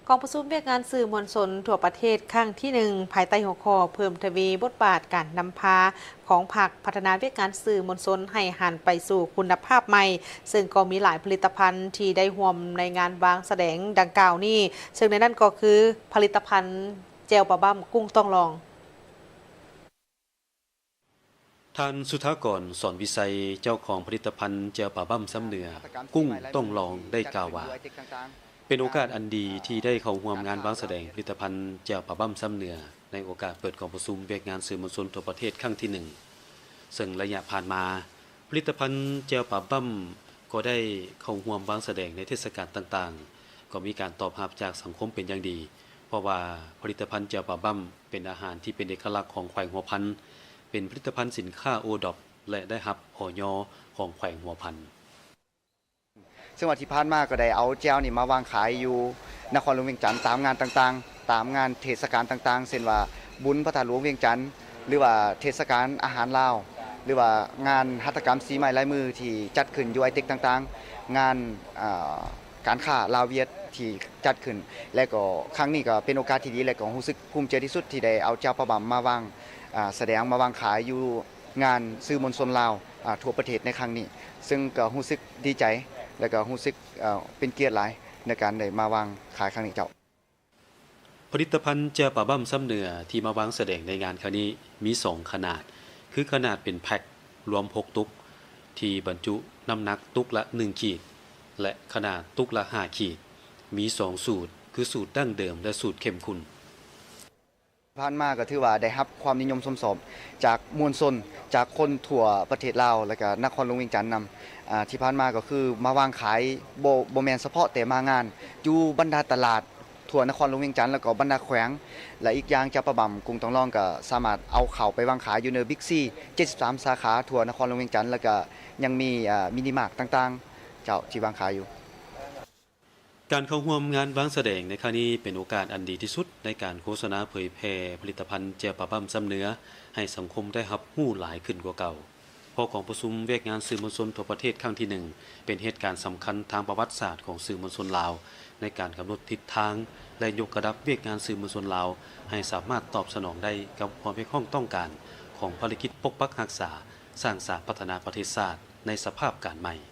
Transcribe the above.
ກອງປະຊຸມວຽກງານສື່ມວນຊົນທົ່ວປະເທດຄັ້ງທີໜຶ່ງ ພາຍໃຕ້ຫົວຂໍ້ ເພີ່ມທະວີບົດບາດການນຳພາຂອງພັກ ພັດທະນາວຽກງານສື່ມວນຊົນໃຫ້ຫັນໄປສູ່ຄຸນນະພາບໃໝ່, ເຊິ່ງກໍມີຫຼາຍຜະລິດຕະພັນທີ່ໄດ້ຮ່ວມໃນງານວາງສະແດງດັ່ງກ່າວນີ້, ເຊິ່ງໃນນັ້ນກໍຄືຜະລິດຕະພັນແຈ່ວປາບ້ຳ ກຸ້ງຕ້ອງລອງ. ທ່ານ ສຸທາກອນ ສອນວິໄຊ ເຈົ້າຂອງຜະລິດຕະພັນແຈ່ວປາບ້ຳຊຳເໜືອ ກຸ້ງຕ້ອງລອງ ໄດ້ກ່າວວ່າ ເປັນໂອກາດອັນດີທີ່ໄດ້ເຂົ້າຮ່ວມງານວາງສະແດງຜະລິດຕະພັນແຈ່ວປາບ້ຳຊຳເໜືອ ໃນໂອກາດເປີດກອງປະຊຸມວຽກງານສື່ມວນຊົນທົ່ວປະເທດຄັ້ງທີໜຶ່ງ ເຊິ່ງໄລຍະຜ່ານມາ ຜະລິດຕະພັນແຈ່ວປາບ້ຳກໍໄດ້ເຂົ້າຮ່ວມວາງສະແດງໃນເທດສະການຕ່າງໆ, ກໍມີການຕອບຮັບຈາກສັງຄົມເປັນຢ່າງດີ, ເພາະວ່າຜະລິດຕະພັນແຈ່ວປາບ້ຳ ເປັນອາຫານທີ່ເປັນເອກະລັກຂອງແຂວງຫົວພັນ, ເປັນຜະລິດຕະພັນສິນຄ້າໂອດອບ ແລະ ໄດ້ຮັບ ອຢ ຂອງແຂວງຫົວພັນ. ເຊິ່ງວ່າທີ່ຜ່ານມາກໍໄດ້ເອົາແຈ່ວນີ້ມາວາງຂາຍຢູ່ນະຄອນຫຼວງວຽງຈັນ ຕາມງານຕ່າງໆ, ຕາມງານເທດສະການຕ່າງໆ ເຊັ່ນວ່າບຸນພະທາດຫຼວງວຽງຈັນ ຫຼືວ່າເທດສະການອາຫານລາວ ຫຼືວ່າງານຫັດຖະກຳສີໄມ້ລາຍມືທີ່ຈັດຂຶ້ນຢູ່ໄອເຕັກຕ່າງໆ, ງານ ອາ ການຄ້າລາວຫວຽດທີ່ຈັດຂຶ້ນ ແລະ ກໍຄັ້ງນີ້ກໍເປັນໂອກາດທີ່ດີ ແລະ ກໍຮູ້ສຶກພູມໃຈທີ່ສຸດທີ່ໄດ້ເອົາແຈ່ວປາບ້ຳມາວາງ ອາ ສະແດງ ມາວາງຂາຍຢູ່ງານສື່ມວນຊົນລາວ ອາ ທົ່ວປະເທດໃນຄັ້ງນີ້, ເຊິ່ງກໍຮູ້ສຶກດີໃຈ ແລະ ກໍຮູ້ສຶກ ເປັນກຽດຫຼາຍໃນການໄດ້ມາວາງຂາຍຄັ້ງນີ້ເຈົ້າ. ຜະລິດຕະພັນແຈ່ວປາບ້ຳຊຳເໜືອທີ່ມາວາງສະແດງໃນງານຄັ້ງນີ້ມີສອງຂະໜາດ, ຄືຂະໜາດເປັນແພັກລວມຫົກຕຸກ ທີ່ບັນຈຸນ້ຳໜັກຕຸກລະໜຶ່ງຂີດ ແລະ ຂະໜາດຕຸກລະຫ້າຂີດ, ມີສອງສູດ ຄືສູດດັ້ງເດີມ ແລະ ສູດເຂັ້ມຂຸ້ນ. ຜ່ານມາກໍຖືວ່າໄດ້ຮັບຄວາມນິຍົມຊົມຊອບຈາກມວນຊົນ, ຈາກຄົນທົ່ວປະເທດລາວ ແລະ ກະນະຄອນຫຼວງວຽງຈັນນຳ. ອາ ທີ່ຜ່ານມາກໍຄືມາວາງຂາຍ ບໍ່ ບໍ່ແມ່ນສະເພາະແຕ່ມາງານ, ຢູ່ບັນດາຕະຫຼາດ ທົ່ວນະຄອນຫຼວງວຽງຈັນ ແລ້ວກໍບັນດາແຂວງ ແລະ ອີກຢ່າງເຈົ້າປາບ້ຳກຸ້ງຕ້ອງລອງກໍສາມາດເອົາເຂົ້າໄປວາງຂາຍຢູ່ໃນ Big C ເຈັດສິບສາມສາຂາທົ່ວນະຄອນຫຼວງວຽງຈັນ ແລ້ວກໍຍັງມີ ອາ ມິນິມາດຕ່າງໆ ເຈົ້າ ທີ່ວາງຂາຍຢູ່. ການເຂົ້າຮ່ວມງານວາງສະແດງໃນຄັ້ງນີ້ເປັນໂອກາດອັນດີທີ່ສຸດໃນການໂຄສະນາເຜີຍແຜ່ຜະລິດຕະພັນແຈ່ວປາບ້ຳຊຳເໜືອໃຫ້ສັງຄົມໄດ້ຮັບຮູ້ຫຼາຍຂຶ້ນກວ່າເກົ່າ. ເພາະກອງປະຊຸມວຽກງານສື່ມວນຊົນທົ່ວປະເທດຄັ້ງທີໜຶ່ງ ເປັນເຫດການສຳຄັນທາງປະຫວັດສາດຂອງສື່ມວນຊົນລາວ ໃນການກຳນົດທິດທາງ ແລະ ຍົກລະດັບວຽກງານສື່ມວນຊົນລາວ ໃຫ້ສາມາດຕອບສະໜອງໄດ້ກັບຄວາມຮຽກຮ້ອງຕ້ອງການຂອງພາລະກິດປົກປັກຮັກສາ, ສ້າງສາ, ພັດທະນາປະເທດຊາດໃນສະພາບການໃໝ່.